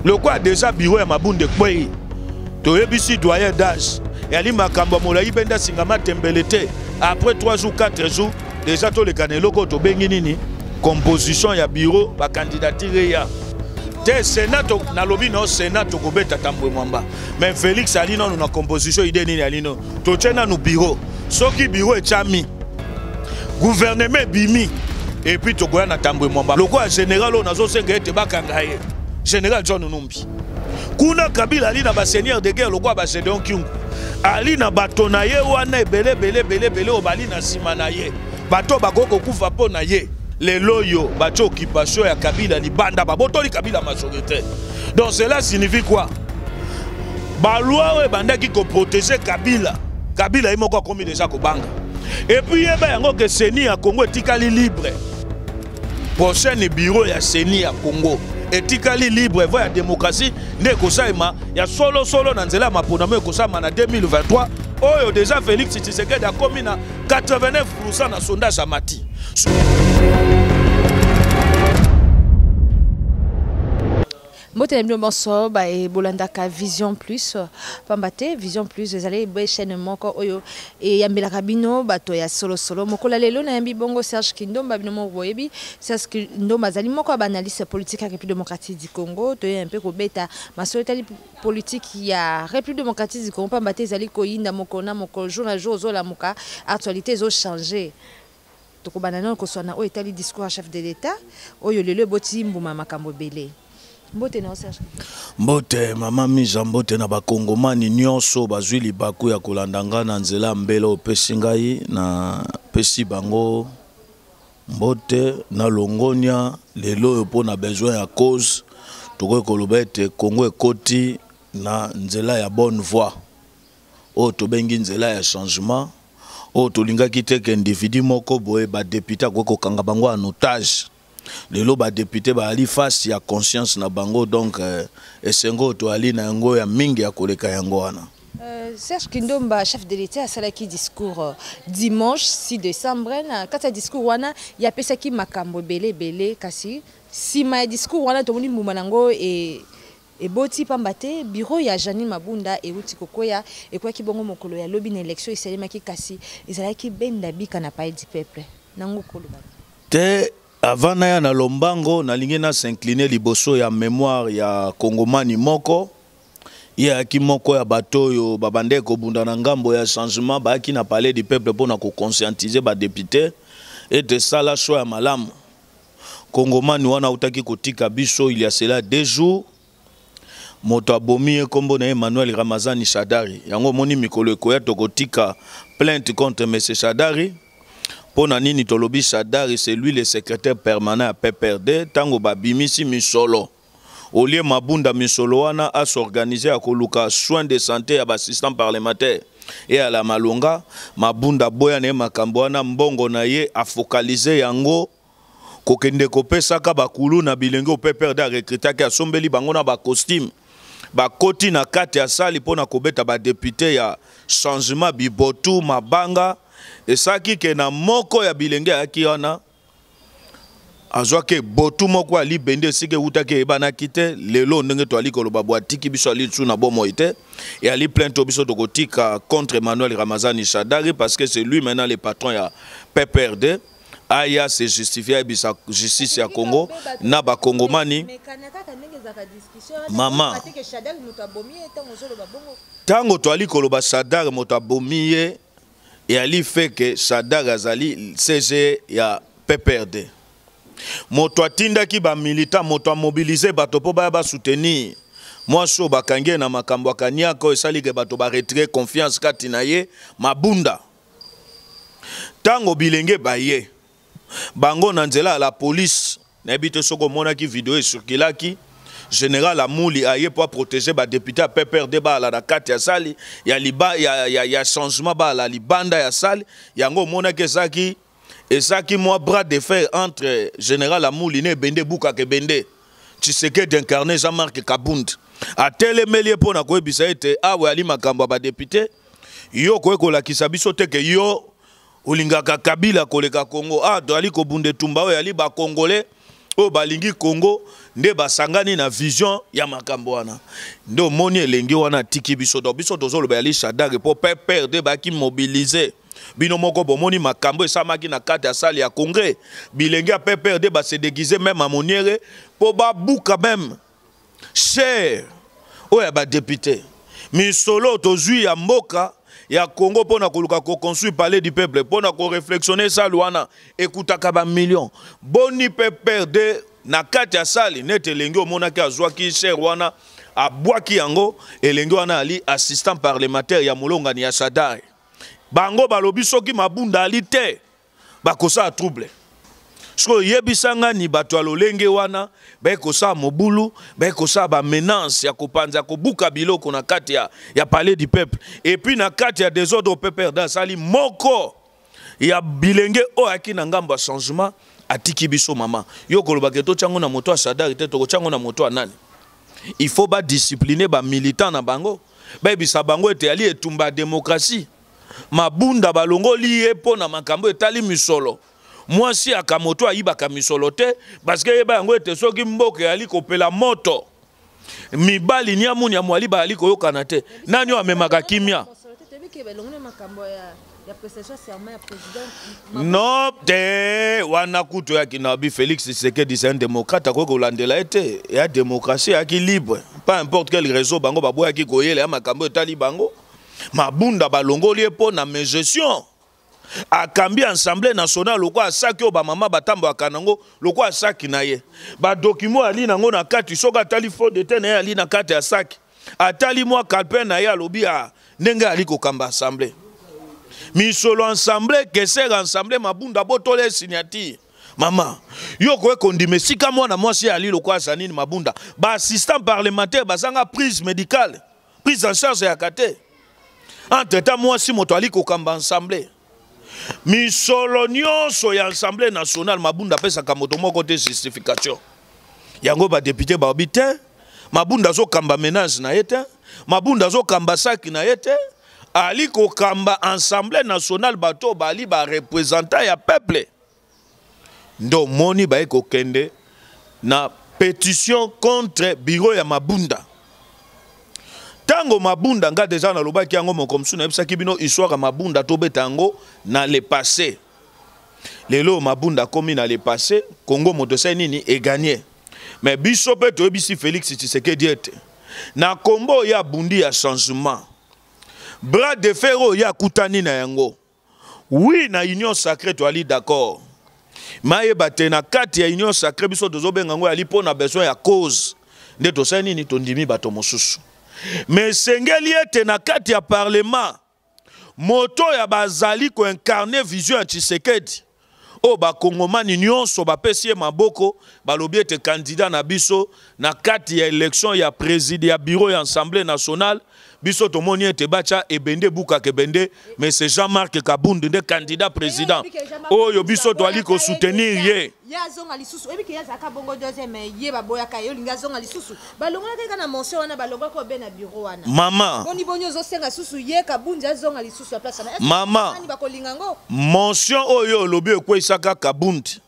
Lokola deja bureau ya Mabunda ekwei, toyebisi doyen d'âge yali makambo ya molai benda singa matembele te. Après 3 jours 4 jours deja toleka na eloko tobengi nini, composition ya bureau, ba candidature eya te. Sénat, nalobi no Sénat tokobeta Tambwe Mwamba, mais Félix ali nanu na composition ide nini ali no totie nanu bureau. Soki bureau etiami, gouvernement ebimi, et puis tokoya na Tambwe Mwamba. Lokola général oyo nazosenga ete bakanga ye, général John Numbi kuna, Kabila ali na baseigneur de guerre lokola bagédéon Kyungu, ali na bato na ye wana ebele ebele ebele ebele oyo bali na nsima na ye, bato bakoki kokufa mpo na ye. Lelo oyo batie occupation ya Kabila libanda, babotoli Kabila majorité. Donc cela signifie quoi? Baloi oyo ebandaki koprotéger Kabila, Kabila ye moko akomi deja kobanga. Et puis yeba yango ke CENI ya Congo etikali libre. Prochaine bureau ya CENI ya Congo etikali libre. Voie ya démocratie nde ekosalema ya solosolo na nzela ya maponamo ekosalema na 2023 oyo. Deja Félix Tshisekedi akomi na 89% na sondage amati. Mbote na bino bonso bolandaka Vision Plus, pamba te Vision Plus ezali boye chaîne moko oyo eyambelaka bino bato ya solosolo. Mokolo ya lelo nayambi bongo Serge Kindomba. Bino moko boyebi Serge Kindomba, azali moko ya baanalyste politique ya République démocratique du Congo. Toyei mpe kobeta masolo etali politique ya République démocratique du Congo, pamba te ezali koyinda mokolo na mokolo, jour na jour ozolamuka, actualité ezochange. Tokobanda nano koswana oyo etali discours ya chef de l'État oyo lelo eboti mbuma ya makambo ebele. Mbote na yo, Serge. Mbote mama Misa, mbote na bakongomani nyonso bazwi libaku ya kolanda ngai na nzela ya mbele opesi ngai. Napesi bango mbote na longonia. Lelo oyo, mpo na besoin ya cause, tokoki koloba ete Congo ekoti na nzela ya bonne voie oyo tobengi nzela ya changement, oyo tolingaki te ke individu moko boye, badéputé akoki kokanga bango en otage. Lelo badéputé bazali face ya conscience na bango. Donc esengo oyo toyali na yango ya mingi ya koleka yango wana. Serge Kindomba, chef de l'État asalaki discours dimanche 6 décembre. Na kati ya discours wana, ye apesaki makambo ebele ebele, kasi nsima ya discours wana tomoni mbuma nango eboti, pamba te bureau ya Janine Mabunda euti kokwea. Ekweyaki bongo mokolo ya lobi na élection esalemaki, kasi ezalaki benda bika na Palais du Peuple. Nango koloba te. Avant naya na lombango, nalingi na s'incliner liboso ya mémoire ya kongomani moko. Ye ayaki moko ya bato oyo babandaki kobunda na ngambo ya changement, bayaki na Palais du Peuple mpona koconscientiser badéputé ete sala choix ya malamu. Kongomani wana autaki kotika biso il y a cela 2 jours. Moto abomi ye, nkombo na ye Emmanuel Ramazani Shadari. Yango omoni, mikolo ekoya tokotika plainte contre monsieur Shadari. Mpo na nini tolobi Shadari? C'est lui le secrétaire permanent ya PPRD. Ntango babimisi misolo olie Mabunda, misolo wana asorganiser ya koluka soin de santé ya baassistant parlementaire eyala malonga, Mabunda boya na ye makambo wana. Mbongo na ye afocaliser yango kokende kopesaka bakulu na bilenge oyo PPRD arecrutaki, asombeli bango na bacostume, bakoti na kati ya salle mpo na kobeta badéputé ya changement bibotu mabanga. Esalaki ke na moko ya bilenge ayaki wana azwaki ebotu moko ya libende, esika ewutaki eyebanaki te. Lelo ndenge toali koloba bo, atiki biso, ali lisusu na bomoi te. Eyali plainte oyo biso tokotika contre Emmanuel Ramazani Shadari, parce que c'est lui maintenant le patron ya PPRD. Aya se justifier, ayebisa justice ya Congo na bakongomani. Mama, ntango toali koloba Shadari moto abomi ye, eyali fait ke Shadari azali SG ya PPRD. Moto atindaki bamilitant, moto amobiliser bato mpo baya basoutenir mwasi oyo bakangi ye na makambo ya kaniaka, oyo esali ke bato baretirer confiance kati na ye Mabunda. Ntango bilenge baye bango na nzela ya la police, nayebi te soki omonaki video ecirculaki, général Amuli aye mpo aprotéger badéputé ya PPRD baala na kati ya salle ya, liba, ya changement, baala libanda ya salle. Yango omonaki ezalaki mwa bras de fer entre général Amuli na ebende ebukaka ebende, Tshisekedi incarné Jean-Marc Kabund. Atelemeli ye mpo na koyebisa ete awa ali makambo ya badéputé, yo koye kolakisa biso te ke yo olingaka Kabila koleka Congo. Ah, toali kobunda etumba oyo ali bacongolais. Oyo balingi Congo nde basangani na vision ya makambo wana. Nde omoni elengi wana atiki biso. Donc biso tozoloba ya Shadary mpo PPRD bayaki mobiliser. Bino moko bomoni makambo esamaki na kati ya salle ya congrès. Bilenge ya PPRD ba se déguiser même à moniere mpo babuka même cher oyo ya badéputé. Misolo tozwi ya mboka ya Congo mpona koluka koconstruire palais du peuple, mpona koreflectionne salle wana ekutaka bamillion. Boni PPRD na kati ya salle neti elenge omonaki azwaki cher wana, abwaki yango. Elenge wana ali assistant parlementaire ya molongani ya Shadary. Bango balobi soki Mabunda ali te, bakosala trouble. Soki oyebisanga ni bato ya lolenge wana baye kosala mobulu, baye kosala bamenace ya kopanza, kobuka biloko na kati ya palais du peuple, et puis na kati ya désordre, PPRD asali moko ya bilenge oyo ayaki na ngambo ya changement atiki biso. Mama, yo kolobaka totyango na moto ya Shadary te, tokotyango na moto ya nani? Il faut badiscipline bamilitant na bango, bayebisa bango ete ali etumba ya démocratie. Mabunda balongoli ye mpo na makambo etali misolo. Mwasi aka moto ayibaka misolo te, parce que yeba yango ete soki mboka eyali kopela moto, mibali niamu niamu ali bayali koyokana te, nani oyo amemaka kimia? Non te, wana kutu oyaki na bi Félix Tshisekedi, c'est un démocrate, akoki kolandela ye te. Ya démocratie eyaki libre, peu importe quel réseau bango baboyaki koyela ya makambo etali bango. Mabunda balongoli ye mpo na mégestion. Akambi Assemblée nationale lokola asaki oyo bamama batambolaka nango, lokola asaki na ye badocument ali nango na kati. Soki atali fond de teint na ye ali na kati ya saki, atali mwa calepin na ye, alobi a ndenge ali kokamba assemblée, misolo assemblée, caissière assemblée, Mabunda botola signature. Mama, yo koye kondima esika mwana mwasi ali lokola Janine Mabunda, baassistant parlementaire bazanga prise médicale, prise en charge yaka te. Entre temps mwasi moto ali kokamba assemblée, misolo nyonso ya Assemblée nationale, Mabunda apesaka moto moko te justification. Yango badéputé balobi te, Mabunda azokamba ménage na ye te, Mabunda azokamba saki na ye te, ali kokamba Assemblée nationale, bato bali bareprésentant ya peuple. Nde omoni baye kokende na pétition contre bureau ya Mabunda. Ntango Mabunda, nga deja nalobaki yango moko mosusu, nayebisaki bino histoire ya Mabunda, tobeta yango na le passé. Lelo Mabunda akomi na le passé. Congo moto esali nini? Egagné. Mais biso mpe toyebisi Félix Tshisekedi ete na kombo oyo abundi ya changement, bras de fer oyo akutani na yango, oui, na Union sacrée toali d'accord, mayeba te na kati ya Union sacrée biso tozobenga yango yali mpo na besoin ya cause nde tosali nini, tondimi bato mosusu. Mais esengeli ete na kati ya parlement moto ya bazali koincarne vision ya Tshisekedi oyo bakongomani nyonso bapesi ye maboko, balobi ete candidat na biso na kati ya élection ya président ya bureau ya Assemblée nationale, biso tomoni ete batya ebende ebukaka ebende, mais c'est Jean-Marc Kabund nde candidat président oyo biso toali kosoutenir ye. Ye azonga lisusu, oyebi ke ye azalaka bongo deuxième, ye baboyaka ye, olingi azonga lisusu. Balongolaka kaka na mention wana, balongwaka obe na bureau wana. Mama. Boni boni ozosenga susu ye Kabundi azonga lisusu ya place wana? Mama. Nani bakolinga yango? Mention oyo olobi ekweyisaka Kabundi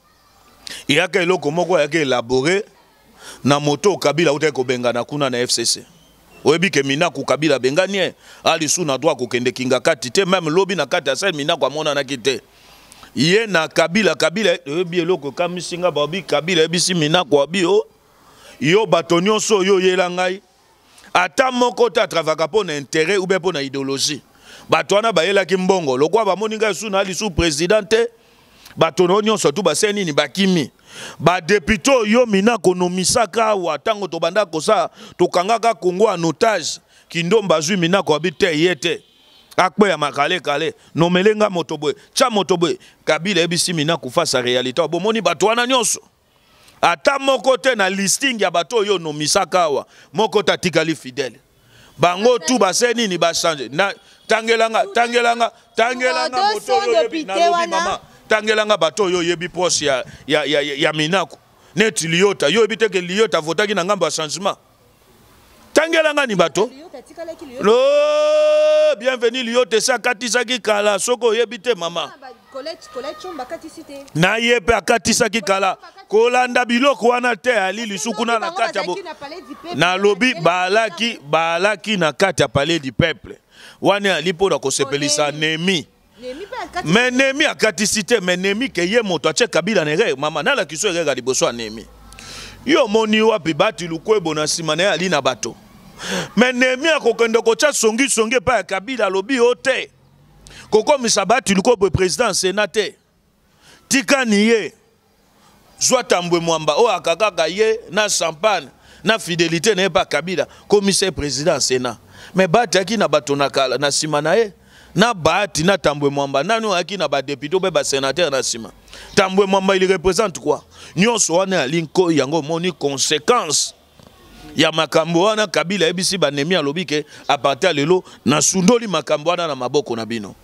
eyaka eloko moko ayaki élaboré na moto Kabila autaki kobengana kuna na FCC. Oyebi ke Minaku, Kabila abengani ye, alisu na droit kokende kinga kati te. Même lobi na kati ya salle, Minaku amonanaki te, ye na Kabila. Kabila, oyebi eloko ekamisi nga? Babi Kabila ayebisi Minaku, abi o yo bato nyonso oyo oyela ngai, ata moko te atravaka mpo na intérêt ou bien mpo na idéologie. Bato wana bayelaki mbongo, lokola bamoni ngai su na lisu président te, bato no nyonso tu basali nini? Bakimi. Badéputé oyo mina konomisaka awa, ntango tobanda kosala, tokangaka Kongo en otage, kindomba azwi Minako, abi te, ye te akpeya makalekale, nomele nga moto boye, tya moto boye. Kabila ayebisi Minaku face à réalité, bomoni bato wana nyonso, ata moko te na listing ya bato oyo onomisaka awa, moko te atikali fidèle. Bango tu basali nini? Bachange. Na tangelanga, tangelanga, tangelanga moto oyo oyebi. Nalobi mama, tangelanga bato oyo oyebi proche ya Minaku neti Liota. Yo oyebi te ke Liota avotaki na ngambo ya changement? Tangelanga ni bato lo bienvenu Liota esi akatisaki kala, soki oyebi te mama. Na ye mpe akatisaki kala. Kolanda biloko wana te, ali lisusu kuna na kati ya nalobi balaki balaki na kati ya Palais du Peuple wana, ali mpo na kosepelisa Nemi. Mais Nemi akatisi te. Mais Nemi ke ye moto atie Kabila na erreur. Mama, nalakisi erreur ya liboso ya Nemi. Yo omoni wapi Bati Lukwebo na nsima na ye ali na bato? Mais Nemi akokende kotya songisongi epai ya Kabila, alobi yo te, kokomisa Bati Lukwebo président Sénat te, tikani ye, zwa Tambwe Mwamba oyo akakaka ye na champagne na fidélité na ye mpa Kabila, komisa ye président Sénat. Mais Bati aki na bato na kala na nsima na ye. Na Bahati na Tambwe Mwamba, nani oyo ayaki na badéputé mpe basénateur na nsima? Tambwe Mwamba, il représente quoi? Nyonso wana ali nko yango. Omoni conséquence ya makambo wana? Kabila ayebisi banemi, alobi ke à partir ya lelo nasundoli makambo wana na maboko na bino,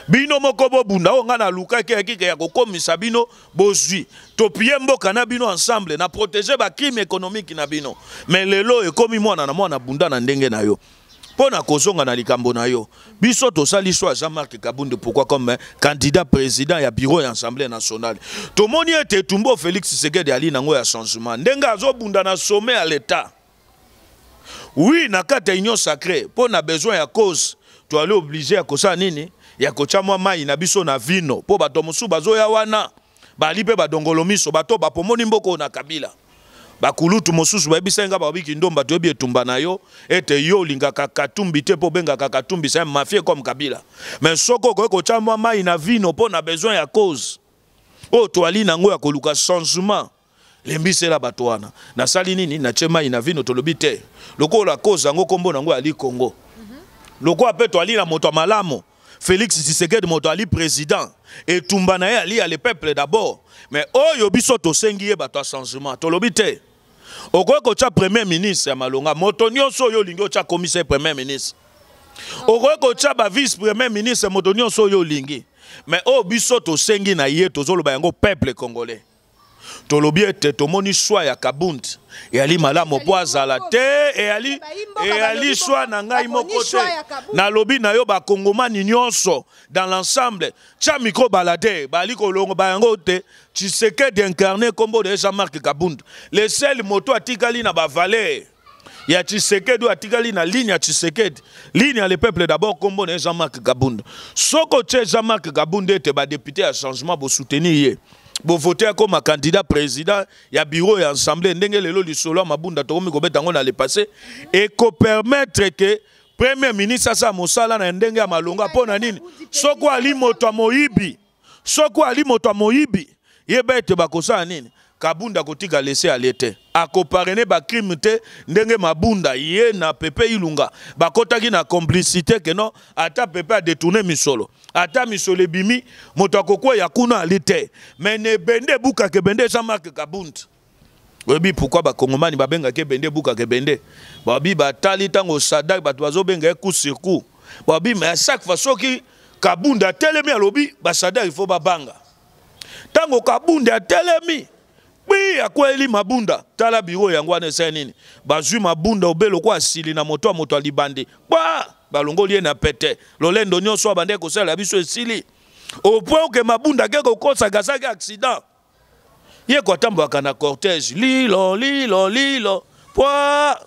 bino moko bobunda. Oyo ngai nalukaki yakike ya kokomisa bino bozwi, topie mboka na bino ensemble na protéger bacrime économique na bino. Mais lelo ekomi mwana na mwana bunda na ndenge na yo. Mpo na kozonga na likambo na yo, biso tosali choix Jean-Marc Kabund. Pourquoi? Comme candidat président ya bureau ya Assemblée nationale, tomoni ete etumba Félix Tshisekedi ali nango ya changement, ndenge azobunda na sommet ya l'État, oui, na kati ya Union sacrée, mpo na besoin ya cause, toali obligé ya kosala nini? Ya kotya mwa mai na biso na vino, mpo bato mosusu bazoya wana bali mpe badongolo miso, bato bapomoni mboka oyo na Kabila. Bakulutu mosusu bayebisa nga, babiki ndomba, toyebi etumba na yo ete yo olingaka Katumbi te, mpo obengaka Katumbi c'est un mafieux comme Kabila. Mais soki okoki kotya mwa mai na vino mpo na besoin ya cause oyo toali nango ya koluka changement, lembisela bato wana. Nasali nini? Natie mai na vino. Tolobi te, lokola cause yango nkombo nango ali Congo, lokola mpe toali na moto ya malamu, Félix Tshisekedi, moto ali président, etumba na ye ali ya le peuple d'abord. Mais oyo biso tosengi ye, bato ya changement, tolobi te, okoki kotya premier ministre ya malonga, moto nyonso oyo olingi otya commissaire premier ministre, okoki kotya bavice premier ministre, moto nyonso oyo olingi. Mais oyo biso tosengi na ye, tozoloba yango peuple congolais, tolobi ete tomoni choix ya Kabund eyali malamu mpo azala te. Eyali choix na ngai moko te, nalobi na yo, bakongomani nyonso dans l'ensemble, tia micro balade, bali kolongo bayango te. Tshisekedi incarné, nkombo de Jean-Marc Kabund, le seul moto atikali na bavaleur ya Tshisekedi, oyo atikali na ligne ya Tshisekedi, ligne ya le peuple d'abord, nkombo na ye Jean-Marc Kabund. Soki otie Jean-Marc Kabund ete badéputé ya changement bosoutenir ye, bovote akoma candidat président ya bureau ya assemblée, ndenge lelo lisolo ya Mabunda tokomi kobeta yango na le passé, ekopermettre ke premier ministre asala mosala na ndenge ya malonga. Mpo na nini? Soki ali moto ya moyibi, soki ali moto ya moyibi, yeba ete bakosala nini? Kabunda kotika laisser aller te, akoparrainer bacrime te. Ndenge Mabunda ye na Pepe Ilunga bakɔtaki na complicité ke non, ata Pepe adétourner misolo, ata misolo ebimi, moto akokweya kuna ali te. Mais na ebende ebukaka ebende, Jean-Marc Kabund. Oyebi pourquoi bakongomani babengaki ebende ebukaka ebende? Babi batali ntango Sadak, bato bazobenga ye coup sur coup, babi mais à chaque fois soki Kabunda atelemi, alobi, basadak il faut babanga. Ntango Kabunda atelemi, kpi akweli Mabunda. Tala biro yango wana esali nini? Bazwi Mabunda obe lokwa asili na moto ya moto ya libandi kpa, balongoli ye na pete. Lolendo nyonso abandeki kosalela biso esili, au point ke Mabunda ake kokosaka asalaki accident. Ye kotambolaka na cortège lilo lilo lilo pwa.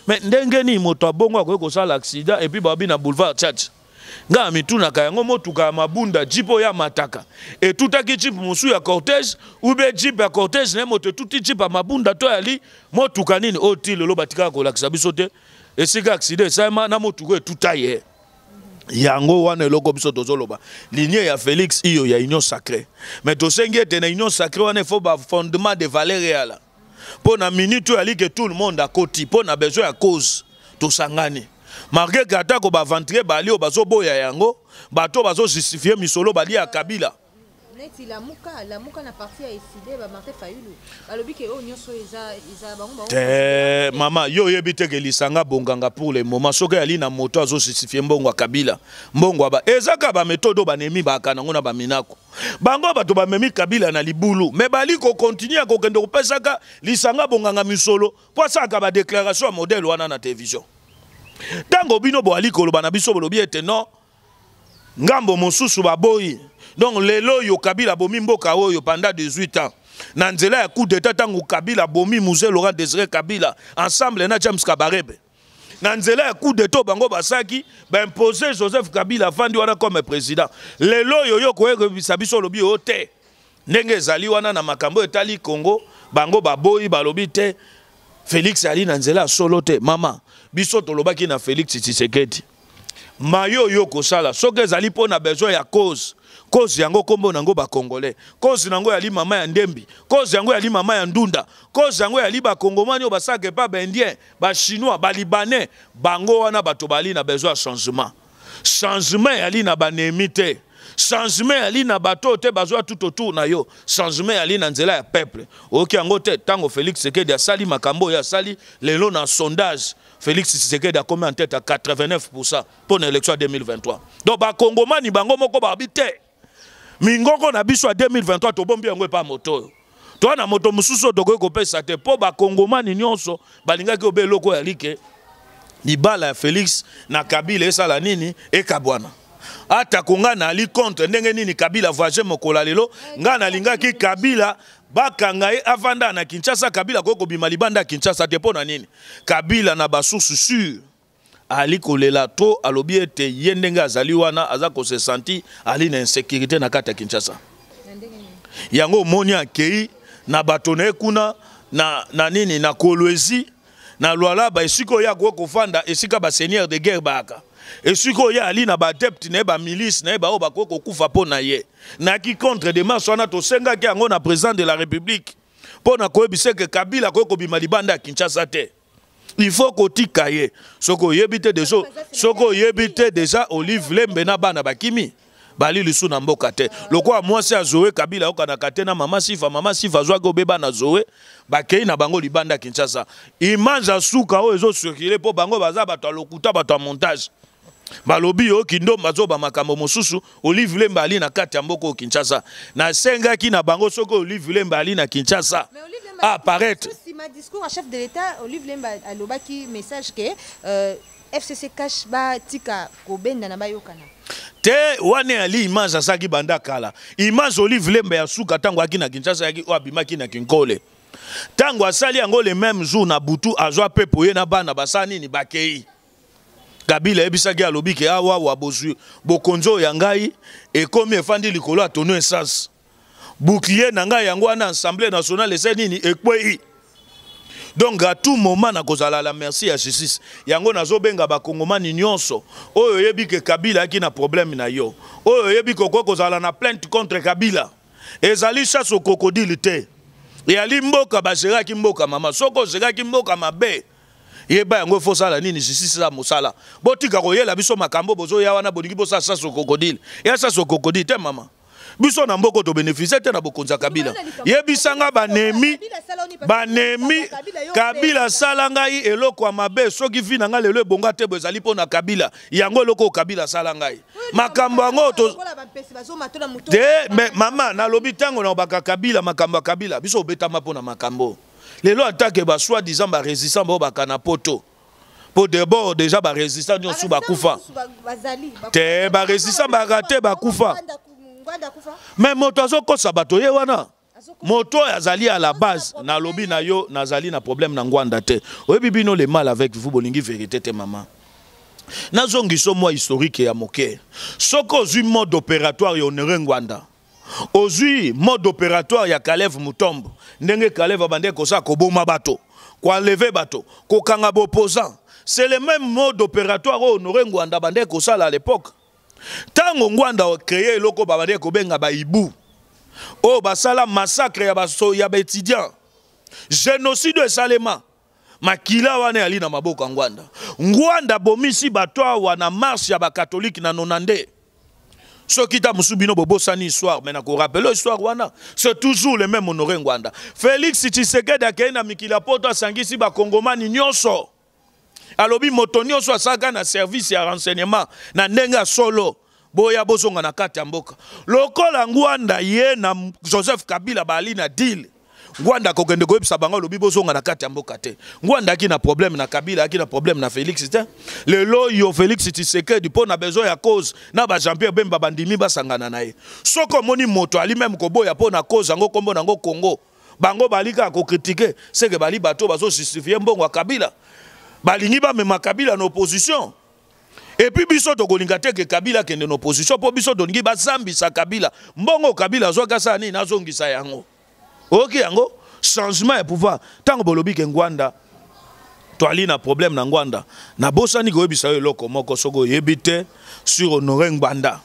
Mais ndenge nini moto abongo akoki kosala accident et puis babi na boulevard Tchatch? Ngai na mitunaka yango, motuka ya Mabunda, jeep oyo amataka, etutaki jeep mosusu ya cortège, ou bien jeep ya cortège na ye moto etuti jeep ya Mabunda, to yali motuka nini oyo ti lelo batikaka kolakisa biso te esika accident esalema na motuka etuta ye? Yango wana eloko biso tozoloba, ligne ya Félix iyo ya Union sacrée. Mais tosengi ete na Union sacrée wana, il faut bafondement de valeur eyala, mpo na minute oyo alike tout le monde akoti mpo na besoin ya cause, tosangani, malgré ke atako baaventurier bali oyo bazoboya yango, bato bazojustifier misolo bali ya Kabila. Neti Lamuka, Lamuka na parti ya Ecidé, bamartin Fayulu balobi ke oyo nyonso eza bango. Te mama, yo oyebi te ke lisanga bonganga pour le moment, soki ali na moto azojustifier mbongo ya Kabila, mbongo aba eza kaka baméthode oyo banemi baaka nango na baminako bango. Bato bamemi Kabila na libulu, mais bali kocontinuer ya kokende kopesaka lisanga bonganga misolo mpo asalaka badéclaration ya modèle wana na télévision. Ntango bino boali koloba na biso, bolobi ete non, ngambo mosusu baboyi. Donc lelo oyo Kabila abomi mboka oyo pendant 18 ans na nzela ya coup d'état, ntango Kabila abomi Mzee Laurent Désiré Kabila ensemble na James Kabarebe, na nzela ya coup d'état bango basalaki, baimpose Joseph Kabila, afandi wana comme président. Lelo oyo yo koyebisa biso, olobi oyo te, ndenge ezali wana na makambo etali Congo, bango baboyi, balobi te, Félix ali na nzela ya solo te. Mama, biso tolobaki na Félix Tshisekedi, mayo oyo kosala, soki ezali mpo na besoin ya cause, cause yango nkombo nango Bacongolais, cause nango yali mama ya Ndembi, cause yango yali mama ya Ndunda, cause yango yali Bakongomani oyo basalaka epa Baindien, Bachinois, Balibanais, bango wana bato bali na besoin ya changement. Changement yali na banemi te, changement yali na bato oyo te bazwa tout autour na yo, changement yali na nzela ya peuple. Oyoki yango te? Ntango Félix Tshisekedi asali makambo oyo asali lelo, na sondage Félix Tshisekedi akomi en tête à 89 mpo na élection ya 2023. Donc Bakongomani bango moko babi te, mingongo na biso ya 2023 tobombi yango epa moto oyo, toa na moto mosusu oyo tokoki kopesa te, mpo Bakongomani nyonso balingaki obe eloko oyo alike libala ya Félix na Kabila esala nini, ekabwana. Atako ngai nali contre ndenge nini Kabila voyage mokolo ya lelo, ngai nalingaki Kabila bakanga ye, avanda na Kinshasa. Kabila akoki kobima libanda ya Kinshasa te. Mpo na nini? Kabila na basource sûre ali kolela to alobi ete ye ndenge azali wana aza kose sentir ali na insécurité na kati ya Kinshasa. Yango omoni akei na bato na ye kuna na nini, na Kolwezi, na Lwalaba, esika oyo akoki kofanda, esika baseigneur de guerre bayaka, esika oyo ali na baadepte na ye, bamilice na ye, baoyo bakoki kokufa mpo na ye. Naki contre démarche wana, tosengaki yango na président de la République mpo na koyebisa ke Kabila akoki kobima libanda ya Kinshasa te, il faut kotika ye. Soki oyebi te déjà, soki oyebi te déjà, Olive Lembe na bana bakimi, bali lisu na mboka te. Lokola mwasi ya Zoe Kabila ayokanaka te na mama Sifa, mama Sifa azwaki obeba na Zoe, bakei na bango libanda ya Kinshasa. Image ya suka oyo ezocircule, mpo bango baza bato ya lokuta, bato ya montage, balobi yo kindomba azoba makambo mosusu, Olive Lembe ali na kati ya mboka oyo Kinshasa. Nasengaki na bango, soki Olive Lembe ali na Kinshasa, apparaître. Nsima discours ya chef de l'État, Olive Lembe alobaki message ke FCC CACH batika kobenda na bayokana. Te, wana ali image asalaki banda kala. Image Olive Lembe ya suka ntango ayaki na Kinshasa, ayaki oyo abimaki na Kinkole. Ntango asali yango le même jour na butu, azwa mpe ye na bana, basala nini, bakei. Kabila ayebisaki, alobi ke awawa bozwi bokonzi oyo ya ngai ekomi efandi likolo ya tonneau essence, bouclier na ngai yango wana, Assemblée nationale esali nini, ekwei. Donc à tout moment nakozala la merci ya justice. Yango nazobenga Bakongomani nyonso oyo oyebi ke Kabila ayaki na problème na yo, oyo oyebi ke okoki kozala na plainte contre Kabila. Ezali chasse au crocodile te, eyali mboka bagéraki mboka. Mama, soki ogéraki mboka mabe, yeba yango, efo osala nini, justice eza mosala. Botika koyela biso makambo bozoya wana, bolingi bosala chasse au crocodile. Eya chasse au crocodile te, mama. Biso na mboka tobénéficie te na bokonzi ya Kabila. Yebisanga banemi, banemi Kabila asala ngai eloko ya mabe. Soki vie na ngai lelo ebonga te, bo ezali mpo na Kabila. Yango eloko oyo Kabila asala ngai, makambo yango te. Mais mama, nalobi ntango na obaka Kabila, makambo ya Kabila, biso obetama mpo na makambo lelo atake basoi-disant barésistant bao baka na poto, mpo d'abord déjà barésistant nyonso bakufa te, barésistant baka te, bakufa. Mais moto azokosa bato ye wana, moto oyo azali à la base. Nalobi na yo, nazali na problème na Ngwanda te. Oyebi bino, le mal avec vous, bolingi vérité te. Mama, nazongisa mwa historique ya moke. Soki ozwi mode opératoire ya Honoré Ngwanda, ozwi mode opératoire ya Kalev Mutombo, ndenge Kalev abandeki kosala, koboma bato, koenlever bato, kokanga baopposant, c'est le même mode opératoire oyo Honoré Ngwanda abandeki kosala à l'époque. Ntango Ngwanda acréé eloko babandeki kobenga baibu, oyo basala massacre ya baétudiant, génocide esalema, makila wana eyali na maboko ya Ngwanda. Ngwanda abomisi bato awa na marche ya bakatolike na 92. Soki ta mosusu bino bobosani histoire, mais nakorappeler histoire wana, c'est toujours le même Honoré Ngwanda. Félix Tshisekedi akei na mikili ya poto, asangisi Bakongomani nyonso, alobi moto nyonso asalaka na service ya renseignement na ndenge ya solo, boya bozonga na kati ya mboka. Lokola Ngwanda ye na Joseph Kabila bali na deal, Ngwanda akokende koyebisa bango, alobi bozonga na kati ya mboka te. Ngwanda aki na problème na Kabila, aki na problème na Félix te. Lelo oyo Félix Tshisekedi, mpo na besoin ya cause, na ba Jean Pierre Bemba bandimi basangana na ye. Soki omoni moto ali même koboya mpo na cause yango, nkombo nango Congo, bango bali kaka kocritiquer, seke bali bato bazojustifie mbongo ya Kabila, balingi bamema Kabila na opposition. Et puis biso tokolinga te ke Kabila akende na opposition, mpo biso tolingi basambisa Kabila. Mbongo Kabila azwaki, asala nini? Azongisa yango. Oyoki yango, changement ya pouvoir. Ntango bolobi ke Ngwanda, toali na problème na Ngwanda, nabosani koyebisa yo eloko moko. Soki oyebi te sur Honore Ngbanda,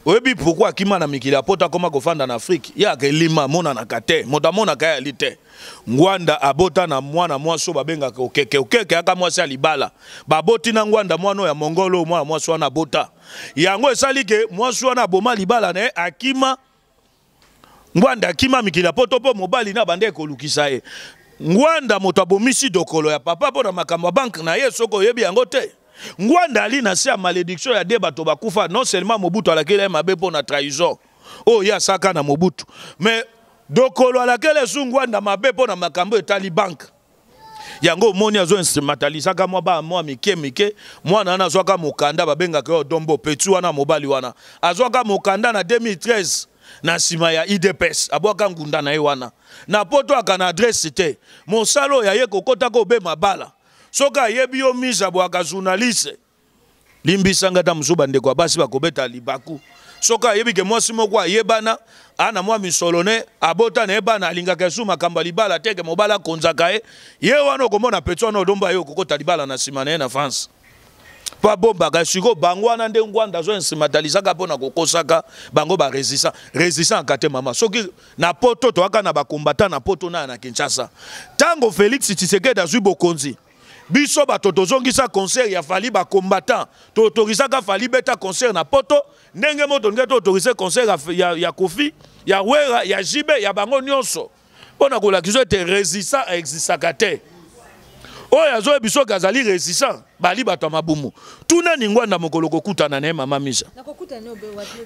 oyebi pourquoi akima na mikili ya poto, akoma kofanda na Afrique? Ye akelima, amonanaka te, moto amonaka ye ali te. Ngwanda abota na mwana mwasi oyo babengaka Okeke. Okeke aka mwasi ya libala. Baboti na Ngwanda mwana oyo ya mongolo. Mwana mwasi wana abota yango, esali ke mwasi wana aboma libala na ye, akima. Ngwanda akima mikili ya poto mpo mobali na banda ekolukisa ye. Ngwanda moto abomisi dokolo ya papa mpo na makambo ya banque na ye. Soki oyebi yango te, Ngwanda ali na se ya malédiction ya de bato bakufa. Non seulement Mobutu alakeli ye mabe mpo na trahison oyo ye asaka na Mobutu, mais dokolo alakeli esu Ngwanda mabe mpo na makambo etali banque yango. Omoni, azoinstrumentalisaka mwa baa mwa mike mike. Mwana wana azwaka mokanda, babengaka yo Dombo Petit wana. Mobali wana azwaka mokanda na 2013 na nsima ya UDPS, abwaka ngunda na ye wana na poto, aka na adresse te. Mosala oyo aye kokotaka obema bala. Soki ayebi yo mise, abwaka journaliste. Limbisanga, ta mosusu bandeko ya basi bakobeta libaku. Soki ayebi ke mwasi moko ayebana, ana mwa misolo ne, abota na ye bana, alingaka esu makambo ya libala te, ke mobali akonzaka ye, ye wana okomona petit wana odomba ye okokota libala na nsima na ye na France mpo abombaka. Sikoyo bango wana nde Ngwanda azo instrumentalisaka mpo na kokosaka bango barésistant. Résistant aka te, mama. Soki na poto toyaka na bakombata na poto na na Kinshasa, ntango Félix Tshisekedi azwi bokonzi, biso bato tozongisa concert ya Fally. Bacombattant toautorisaka Fally beta concert na poto. Ndenge mo tolingi toautorise concert ya Kofi, ya Wera, ya Jibe, ya bango nyonso, mpo na kolakisa ete résistant aexistaka te. Oyo azoyebi soki azali résistant, bali bato ya mabumu. Tuna Ningwanda mokolo kokutana na ye, mama Misa,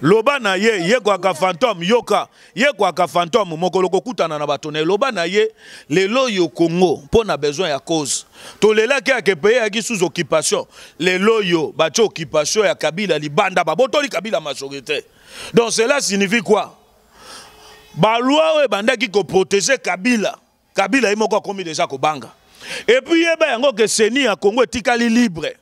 loba na ye, ye kwaka fantôme. Yoka, ye kwaka fantôme. Mokolo kokutana na bato na ye, loba na ye: lelo oyo Congo, mpo na besoin ya cause, tolelaki ake pays ayaki sous occupation. Lelo oyo batie occupation ya Kabila libanda, babotoli Kabila majorité. Donc cela signifie quoi? Baloi oyo ebandaki koprotéger Kabila, Kabila ye moko akomi déjà kobanga. Et puis yeba yango ke CENI ya Congo etikali libre.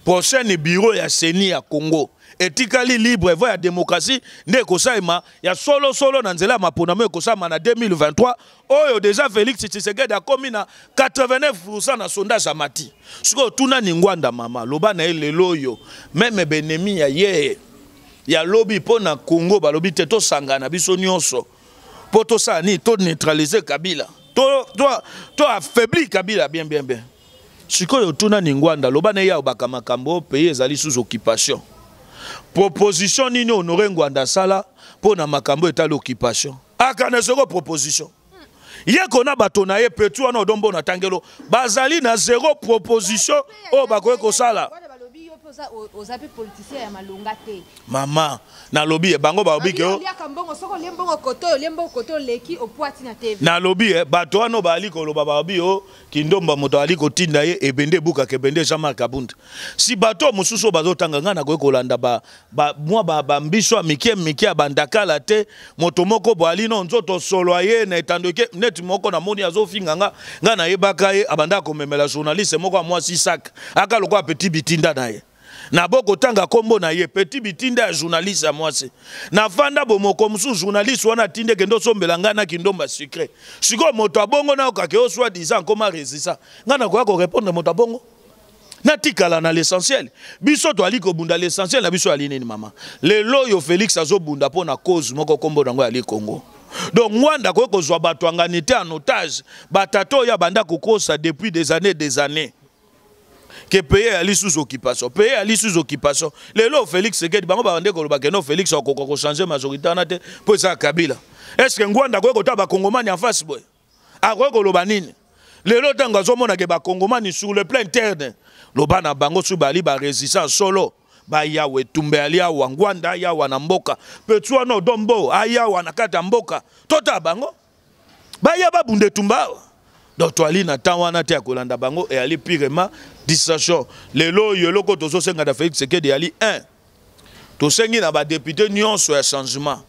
Prochaine bureau ya CENI ya Congo etikali libre. Voie ya démocratie nde ekosalema ya solosolo na nzela ya maponamo, ekosalema na 2023 oyo. Déjà Félix Tshisekedi akomi na 89 na sondage ya mati. Sikoyo tuna Ningwanda, mama, loba na ye: lelo oyo même baennemi ya ye ya lobi mpo na Congo balobi te, tosangana biso nyonso mpo tosala nini? Toneutralize Kabila, to affaiblir Kabila bien bien bien. Sikoyo tuna Ningwanda, loba na ye: obaka makambo pays ezali sous occupation, proposition nini Honore Ngwanda asala mpo na makambo etali occupation? Akana soko proposition ye kona bato na ye petit wana odombo na tangelo bazali na zéro proposition oyo bakoki kosala. Oza mpe politicien ya malonga te. Mama, nalobi ye, bango balobi ke oliaka mbongo. Soki olie mbongo kote, olie mbongo kote, oleki opwati na TV. Nalobi ye, bato wana bazali koloba, balobi o Kindomba moto azali kotinda ye ebende ebukaka ebende. Jean-Marc Abunda, si bato mosusu oyo bazotanga ngai, nakoki kolanda mwa bambiso ya mike mike ya bandakala te. Moto moko bo ali no nzoto solo aye na etando eke neti moko namoni azofinga nga. Ngai nayebaka ye, abandaka komemela journaliste moko ya mwasi sak aka lokola petit bitinda na ye. Nabokotanga nkombo na ye, petit bitinda ya journaliste ya mwasi. Nafanda bomoko mosusu, journaliste wana atindi ekende osombela ngai na Kindomba sucré. Sikoyo moto abongo nayokaka yo soi disant nkoma résistant, ngai nakoya korépondre moto abongo? Natikala na l'essentiel. Biso toali kobunda, l'essentiel na biso ali nini, mama? Lelo oyo Félix azobunda mpo na cause moko, nkombo nango yali Congo. Donc Ngwanda akoki kozwa bato angani te en otage. Batata oyo abanda kokosa depuis des années, des années, ke pays ali sous occupation, pays ali sous occupation. Lelo Félix Tshisekedi, bango babande koloba ke no, Félix akoka kochanger majorité wana te mpo eza Kabila. Est ce que Ngwanda akoki kotala bakongomani en face boye? Akoki koloba nini lelo ntango azomona ke bakongomani sur le plan interne? Loba na bango, soki bali barésistant solo, bayawa etumba ali awa. Ngwanda ayawa na mboka, petit wana odombo ayawa na kati ya mboka, totala bango. Baya babunda etumba awa. Donc toali na temps wana te ya kolanda bango, eyali purement distraction. Lelo oyo eloko tozosenga na Félix Tshisekedi eyali 1, tosengi na badéputé nyonso ya changement,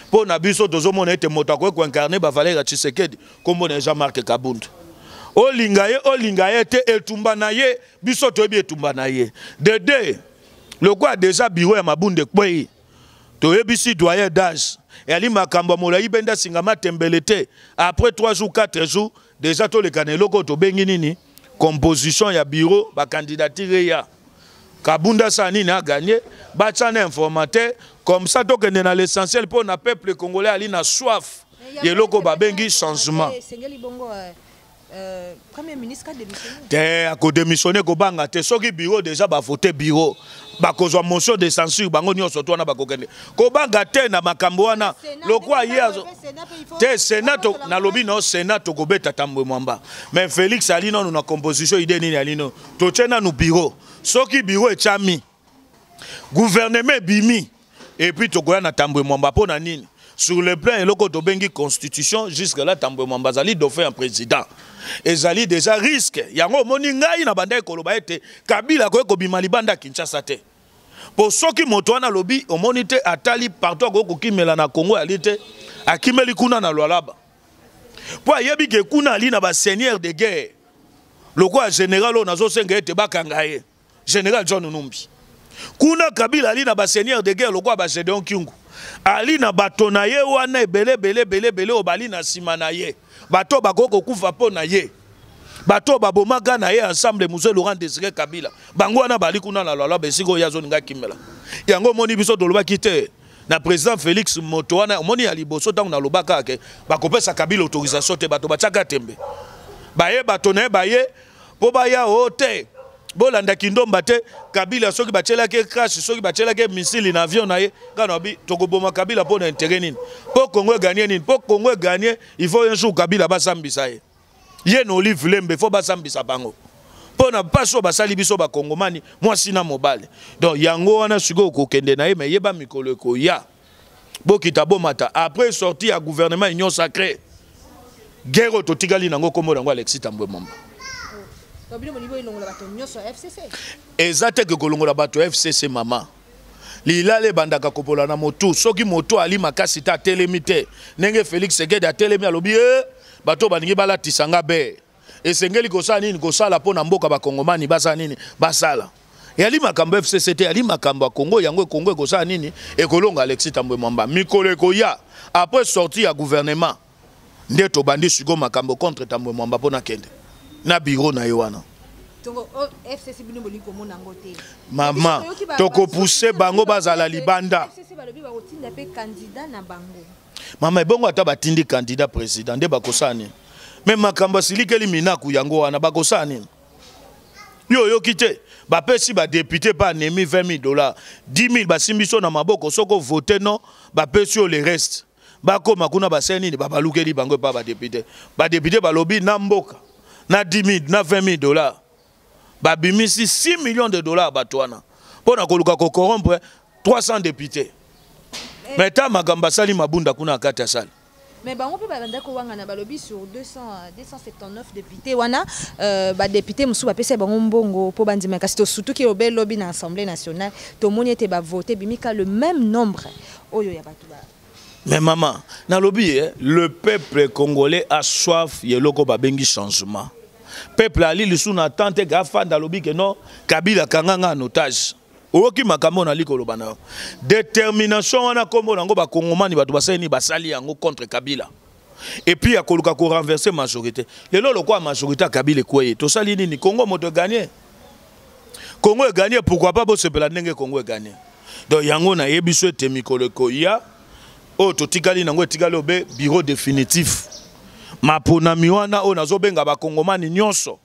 mpo na biso tozomona ete moto akoki koincarner bavaleur ya Tshisekedi, nkombo na ye Jean-Marc Kabund. Olinga ye, olinga ye te, etumba na ye, biso toyebi etumba na ye. De deux, lokola déjà bureau ya Mabunda ekwei, toyebisi doyen d'âge, eyali makambo ya molai, benda singa matembele te. Après 3 jours, 4 jours déjà, toleka na eloko oyo tobengi nini, composition ya bureau, bacandidature eya. Kabunda asala nini, aganye, batya na informateur, comme ça tokende na l'essentiel, mpo na peuple congolais ali na soif ya eloko babengi changement. Esengeli bongo premier ministre adémissionné? Te, akodémissionne kobanga te. Soki bureau déjà bavote bureau, bakozwa motion de censure, bango nyonso to wana bakokende. Kobanga te na makambo wana. Lokwa ye te, Sénat, nalobi no, Sénat tokobeta Tambwe Mwamba. Mais Félix ali nanu na composition, idée nini ali no, totie nanu bureau. Soki bureau etiami, gouvernement ebimi, et puis tokoya na Tambwe Mwamba. Mpo na nini? Sur le plan eloko tobengi constitution, jusque là Tambwe Mwamba azali dauphin ya président, ezali déjà risque. Yango omoni ngai na bandaki koloba ete Kabila akoki kobima libanda ya Kinshasa te, mpo soki moto wana alobi, omoni te, atali partout, akoki kokimela na Congo ali te, akimeli kuna na Lwalaba, mpo ayebi ke kuna ali na baseigneur de guerre lokola général oyo nazosenga ete bakanga ye, général John Numbi. Kuna Kabila ali na baseigneur de guerre lokola bagédéon Kyungu, ali na bato na ye wana ebele ebele ebele ebele oyo bali na nsima na ye, bato bakoki kokufa mpo na ye, bato oyo babomaka na ye ensemble Mzee Laurent Désiré Kabila. Bango wana bali kuna na Lwalaba, esika oyo azoninga kimela. Yango omoni biso tolobaki te na président Félix, moto wana omoni ya liboso, ntango nalobaka ke bakopesa Kabila autorisation te, bato batiaka tembe, baye bato na ye baye mpo baya o te, bolanda kindomba te. Kabila soki batielaki crash, soki batielaki missile na avion na ye, kaka na bi tokoboma Kabila mpo na intérêt nini? Mpo Congo eganye nini? Mpo Congo eganye, il faut un jour Kabila basambisa ye, ye na Olive Lembe, faut basambisa bango mpo na mpasi oyo basali biso bakongomani, mwasi na mobali. Donc yango wana sikoyo kokende na ye, me yeba mikolo ekoya, bokita bomata, après sortie ya gouvernement union sacrée, guerre oyo totikali nango, nkombo nango Alexis Tambwe Mwamba. Bino bolingi boyilongola bato nyonso ya FCC? Eza te ke kolongola bato ya FCC, mama. Lilala ebandaka kopola na motu. Soki motu ali makasi te, atelemi te, ndenge Félix Tshisekedi atelemi, alobi e bato balingi balatisa nga be, esengeli kosala nini? Kosala mpo na mboka, bakongomani basala nini? Basala. Eyali makambo FCC te, eyali makambo ya Congo. Yango Congo ekosala nini? Ekolonga Alexis Tambwe Mwamba. Mikolo ekoya, après sortie ya gouvernement, nde tobandi sikoyo makambo contre Tambwe Mwamba mpo nakende na bureau na ye wana. FCC, bino bolingi komona yango te. Mama, tokopuse bango bazala libanda. FCC balobi bakotinda mpe candidat na bango. Mama, ebongo ata batindi candidat président, nde bakosala nini? Me makambo asilikeli minaku, yango wana bakosala nini? Yo oyoki te, bapesi badéputé mpe anemi 20 000 $, 10 000 basimbi so na maboko, soki ovote non, bapesi yo le reste. Bakóma kuna, basali nini? Babalukeli bango epa badéputé. Badéputé balobi na mboka na 10 000 na 20 000 $, babimisi 6 millions de dollars, bato wana mpo na koluka kocorrompre 300 députés. Mais ta makambo asali Mabunda kuna na kati ya sale. Mais bango mpe babandaki kowangana, balobi sur 200, 279 député wana, badéputé mosusu bapesa bango mbongo mpo bandima. Kasi tosutuki obe lobi na Assemblée nationale, tomoni ete bavote bimika le même nombre oyo ya bato ba Mais mama, nalobi eh, le peuple congolais a soif ya eloko babengi changement. Peuple ali lisusu na attente ke afanda, alobi ke non, Kabila kanga nga en otage. Oyoki makambo oyo nali koloba na yo? Détermination wana, nkombo nango bakongomani, bato basali nini? Basali yango contre Kabila et puis akoluka korenverser majorité. Lelo lokola majorité ya Kabila ekweye, tosali nini? Congo moto eganye, Congo eganye. Pourquoi pas bosepela ndenge Congo eganye? Donc yango nayebi so ete mikolo ekoya, oyo totikali nango etikali obe bureau définitif, maponami wana oyo nazobenga bakongomani nyonso,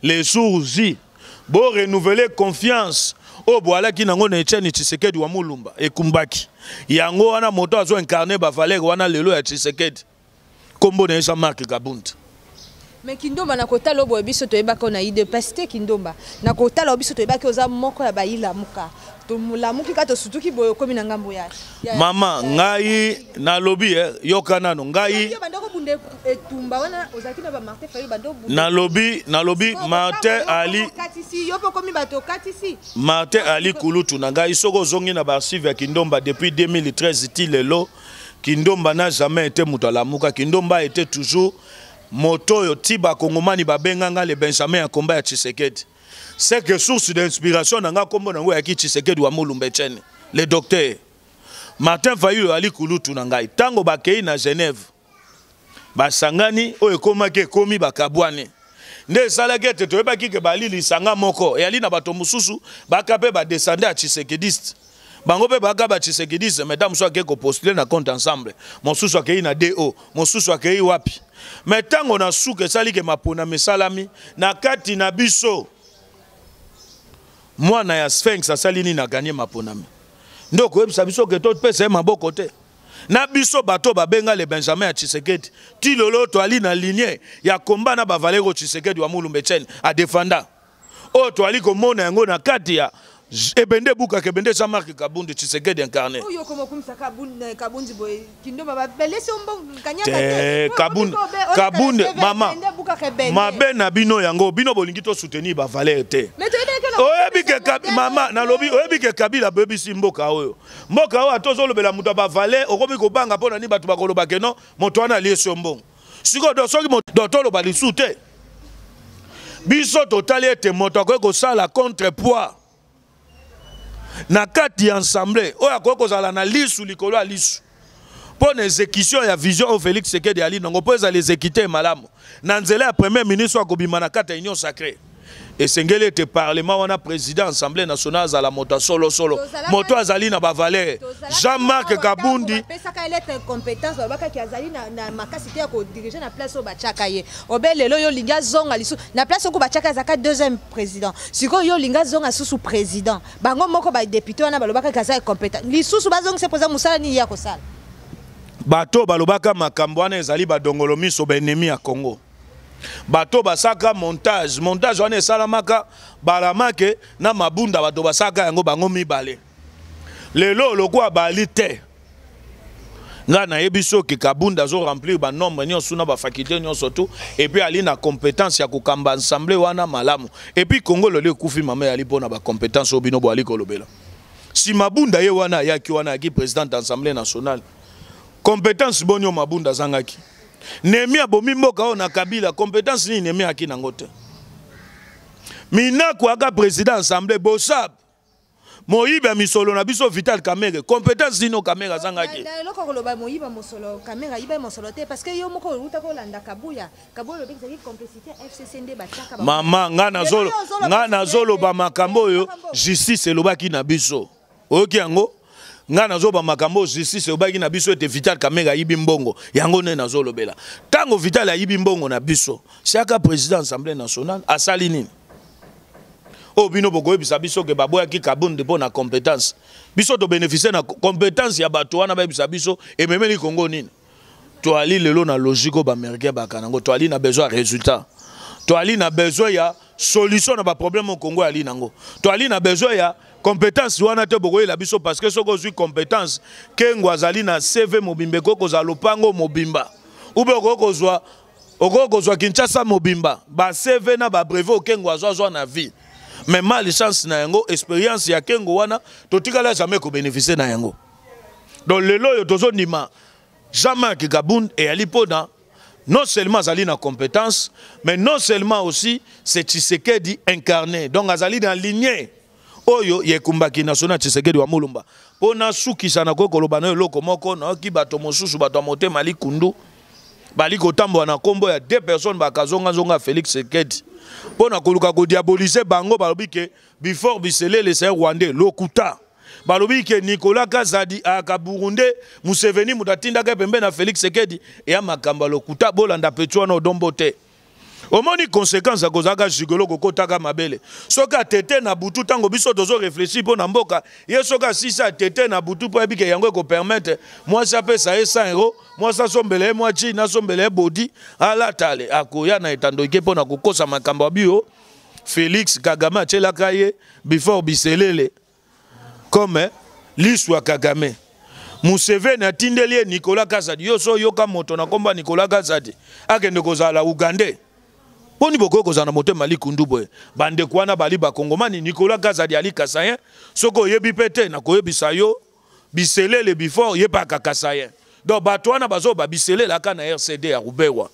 les jours J, bo renouveler confiance oyo boalaki nango na Etienne Tshisekedi wa Mulumba. Ekumbaki yango wana, moto azo incarne bavaleur wana lelo ya Tshisekedi, nkombo na ye Jean-Marc Kabund. Mais Kindomba, na kotala oyo boye, biso toyebaki na UDPS te. Kindomba, na kotala oyo biso toyebaki oza moko ya bayilamuka. Tolamuki kaka, tosutuki boye, okomi na ngambo ya Mama, ngai nalobi eh, yoka nano ngai. Obunda etumba wana ozalaki na ba Martin Fayulu bando obunda. Nalobi, nalobi Martin Ali. Katisi yo poko mi bato katisi. Martin Ali kulutu na ngai soko ozongi na ba archive ya Kindomba depuis 2013 ti lelo Kindomba n'a jamais été moto alamuka. Kindomba était toujours moto oyo ti bakongomani babenga nga le Benjamin ya komba ya Tshisekedi. C'est que source d'inspiration na nga kombo na ngo yaki Tshisekedi wa Mulumba Etienne, le docteur. Martin Fayulu ali kulutu na ngai. Tango bakei na Genève, basangani oyo ekomaki ekomi bakabwani. Nde esalaki ete toyebaki ke bali lisanga moko eyali na bato mosusu baka mpe badescende ya Tshisekediste. Bango mpe baka ba Tshisekediste, mais ntango mosusu akei kopostule na compte ensemble, mosusu akei na DO, mosusu akei wapi. Mais ntango na suka esali ke maponami esalami na kati na biso, mwana ya Sphinx asali nini? Aganye maponami. Nde okoyebisa biso ke topesa ye maboko te. Na biso bato babenga le Benjamin ya Tshisekedi, ti lelo toali na ligne ya combat na ba Valero Tshisekedi wa Mulumba Etienne a defenda. Oyo toali komona yango na kati ya ebende ebukaka ebende Jean-Marc Kabund Tshisekedi incarné. Oyo okoma okumisa Kabund, Kabundi boye Kindomba ba belesi ombo kanyaka te. Kabund, Kabund mama mabe na bino yango bino bolingi to soutenir ba valeur te. Oyebi ke mama nalobi oyebi ke Kabila bebisi mboka oyo. Mboka oyo ata ozolobela moto ya ba valeur okomi kobanga mpo na nini bato bakoloba ke non moto wana aliesi yo mbongo. Sikoyo donc soki donc toloba lisusu te. Biso totali ete moto akoki kosala contrepoids na kati ya ensemble oyo akoki kozala na lisu likolo ya lisu mpo na exécution ya vision oyo Félix Tshisekedi ali nango mpo ezala exécuté malamu na nzela ya premier ministre akobima na kati ya union sacrée. Esengeli ete parlement wana président assemblée nationale azala moto ya solosolo, moto azali na bavaleur. Jean-Marc Kabundi bapesaka ye lettre compétence, balobaka azali na makasi te ya kodiriger na place oyo batiaka ye. Obe lelo yo olingi azonga lisusu na place oyo batiaka, azalaka deuxième président. Sikoyo yo olingi azonga susu président. Bango moko badéputé wana balobaka aza incompétent, lisusu bazongisa président, mosala nini ya kosala? Bato balobaka makambo wana ezali badongolo miso, baennemi ya Congo. Bato basaka montage, montage wana esalamaka balamake na mabunda, bato basaka yango bango mibale. Lelo lokola bali te, nga nayebi soki Kabunda azo remplir ba nombre nyonso na ba faculté nyonso tout, et puis ali na compétence ya kokamba ensemble wana malamu. Et puis Congo lelo ekufi mama yali mpona ba compétence oyo bino boali kolobela. Si Mabunda ye wana ayaki wana ayaki président d'assemblée nationale, compétence boni oyo Mabunda azangaki? Nehemi abomi mboka oyo na Kabila, compétence nini Nehemi ayaki nango te? Minaku aka président assemblée, Bosab moyibi ya misolo na biso Vital Kamerhe, compétence nini Kamerhe azangaki? Na eloko koloba moyiba mosolo, Kamerhe ayiba mosolo te, parce que yo moko outa kolanda Kabuya. Kabuya olobi ezalaki complicité FCC nde batiaka. Mama, nga nazoloba makambo oyo justice elobaki na biso. Oyoki yango? Nga nazoba makambo oyo justice elobaki na biso ete Vital Kamerhe ayibi mbongo. Yango nde nazolobela. Ntango Vital ayibi mbongo na biso, siaka président assemblée nationale asali nini? Oyo bino bokoyebisa biso ke baboyaki Kabund mpo na compétence. Biso tobénéficie na compétence ya bato wana, bayebisa biso ememeli Congo nini? Toali lelo na logique oyo baaméricain baka nango. Toali na besoin ya résultat, toali na besoin ya solution na baproblème oyo Congo ali nango. Toali na besoin ya compétence wana te bokoyela biso, parce que soki ozwi compétence, Kengo azali na CV mobimba, ekoki kozala lopango mobimba ube okoki kozwa, okoki kozwa Kinshasa mobimba, ba CV na ba brevet okengo azwazwa na vie. Mais malchance na yango, expérience ya Kengo wana totikala jamais kobénéficie na yango. Donc lelo oyo tozondima Jean-Marc Kabund eyali mpona non seulement azali na compétence, mais non seulement aussi c'est Tshisekedi incarné. Donc azali na lignée oyo yekumbaki national Tshisekedi wa Mulumba. Mpo nasukisa, nakoki koloba na eloko moko. Nayoki bato mosusu, bato ya motema likundu, bali kotambola na nkombo ya deux personnes bakazongazonga Félix Tshisekedi mpo na koluka kodiaboliser bango. Balobi ke Bifort Biselele c'est rwandais. Lokuta. Balobi ke Nicolas Kazadi aka burundais, Museveni moto atindaka pembe na Félix Tshisekedi. Eya makambo ya lokuta. Bolanda petu wana odombo te. Omoni conséquence akozalaka gigolo, kokotaka mabele soki atete na butu. Ntango biso tozoréfléchir mpo na mboka, ye soki asisi atete na butu mpo ayebi ke yango ekopermettre mwasi apesa ye 100 euro, mwasi asombela ye mwa chine, asombela ye bodi alata, ale akoya na etando eke mpo na kokosa makambo ya bio. Félix Kagame atielaka ye Bifort Biselele comme lisu ya Kagame. Museveni atindeli ye Nicolas Kazadi. Yo so oyoka moto na kombo ya Nicolas Kazadi akende kozala Ougandais. Boni bokoki kozala na motema likundu boye? Bandeko wana bali bakongomani. Nicolas Kazadi ali Kasaïen. Soki oyebi pe te, nakoyebisa yo biselele before ye pe aka Kasaïen. Donc bato wana bazo ba biselele aka na RCD ya Ruberwa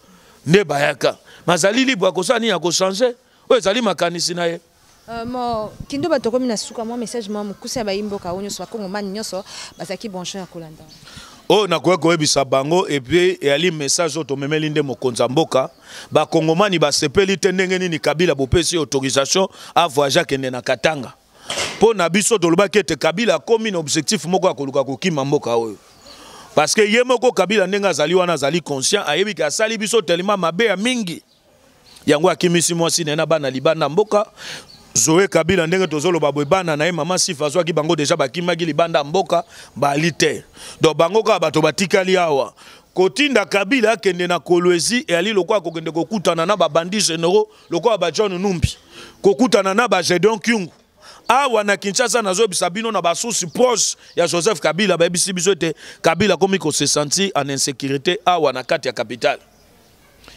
nde bayaka. Mazali libre akosala nini, akochanger oyo ezali makanisi na ye. Mo kindo bato komi na suka, mwa message mwa mokuse ya bayimboka oyo nyonso, bakongomani nyonso bazalaki branche ya kolanda. Oyo nakoki koyebisa bango, et puis eyali message oyo tomemeli nde mokonzi ya mboka. Bakongomani basepeli te ndenge nini Kabila bopesi autorisation a voyage akende na Katanga. Mpo na biso tolobaki ete Kabila akomi na objectif moko ya koluka kokima mboka oyo. Parce que ye moko Kabila ndenge azali wana azali conscient, ayebi ke asali biso tellement mabe ya mingi. Yango akimisi mwasi na ye na bana libanda mboka. Zoé Kabila ndenge tozoloba boye, bana na ye mama Sifa azwaki bango deja bakimaki libanda mboka, bali te. Donc bango kaka bato batikali awa. Kotinda Kabila akende na Kolwezi eyali lokola kokende kokutana na ba bandits généraux lokola ba John Numbi, kokutana na ba Gédéon Kyungu. Awa na Kinshasa nazoyebisa bino na ba sources proches ya Joseph Kabila bayebisi biso ete Kabila akomi ko se sentir en insécurité awa na kati ya capitale.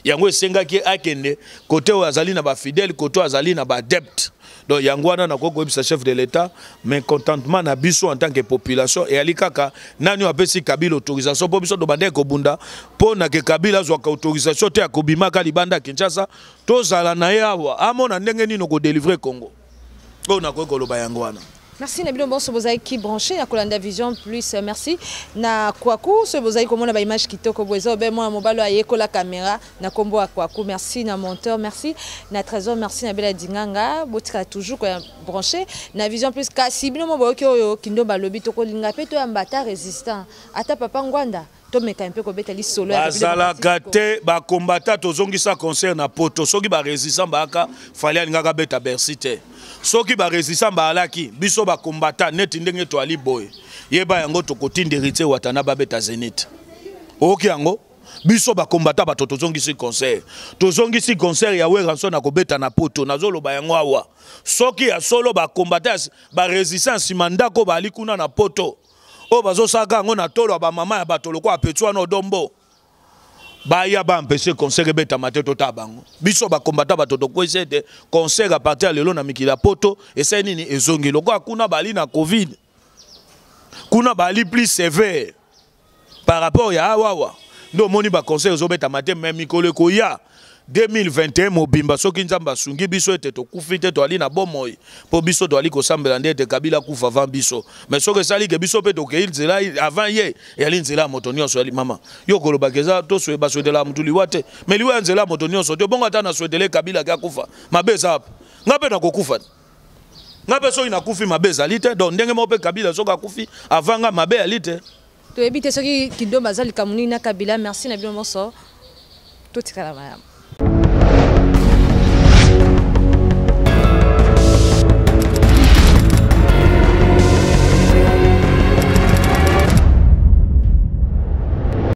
Yango esengaki akende kote oyo azali na ba fidèles, kote oyo azali na ba adeptes. Donc yango wana nakoki koyebisa chef de l'État mécontentement na biso en tant que population eyali kaka nani oyo apesi Kabila autorisation mpo biso tobandaki kobunda mpo na ke Kabila azwaka autorisation te ya kobimaka libanda ya Kinshasa, tozala na ye awa amona ndenge nini okodelivre Congo. Oyo nakoki koloba yango wana. Merci na bino bonso bozalaki branché na kolanda Vision Plus. Merci na Kwaku soki bozali komona ba image kitoko boye eza obe mwana mobali oyo ayekola caméra na kombo ya Kwaku. Merci na monteur, merci na Trésor, merci na Bela Dinganga. Botikala toujours ko branché na Vision Plus. Kasi bino mo boyoki oyo Kindomba alobi tokolinga pe toyamba ata résistant ata papa Ngwanda tomeka mpe kobeta lisolo ya République Bazalaka démocratique du te bakombata, tozongisa concert na poto. Soki barésistant bayaka, Fally alingaka beta Bercy te. Soki barésistant baalaki, biso bakombata neti ndenge toali boye, yeba yango tokotinda Héritier Watana babeta Zénith. Oyoki yango? Biso bakombata bato tozongisi concert, tozongisi concert ya Werrason na kobeta na poto. Nazoloba yango awa, soki ya solo bakombata barésistant nsima ndako baali kuna na poto oyo bazosalaka yango na tolo ya bamama ya bato lokola Petit wana Odombo, baya baempêcher concert ebetama te. Totala bango, biso bakombata bato tokwesi ete concert à partir ya lelo na mikili ya poto esali nini, ezongi. Lokola kuna bali na Covid, kuna bali plus sévère par rapport ya awawa, nde omoni baconcert ezobetama te. Mais mikolo ekoya 2021 mobimba, soki Nzambe asungi biso ete tokufi te, toali na bomoi, mpo biso toali kosambela nde ete Kabila akufa avant biso. Mais soki esali ke biso mpe tokei nzela avant ye, eyali nzela ya moto nyonso. Yali mama yo kolobaka eza baswetelaka motu liwa te, mais liwa ya nzela ya moto nyonso te. Bongo ata naswetele Kabila ke akufa, mabe eza wapi? Nga mpe nakokufa, nga mpe soki nakufi mabe ezali te. Donc ndenge moko mpe Kabila soki akufi avant nga, mabe yali te. Toyebi te soki Kindomba aza likambo nini na Kabila. Merci na bino nyonso, totikala malamu.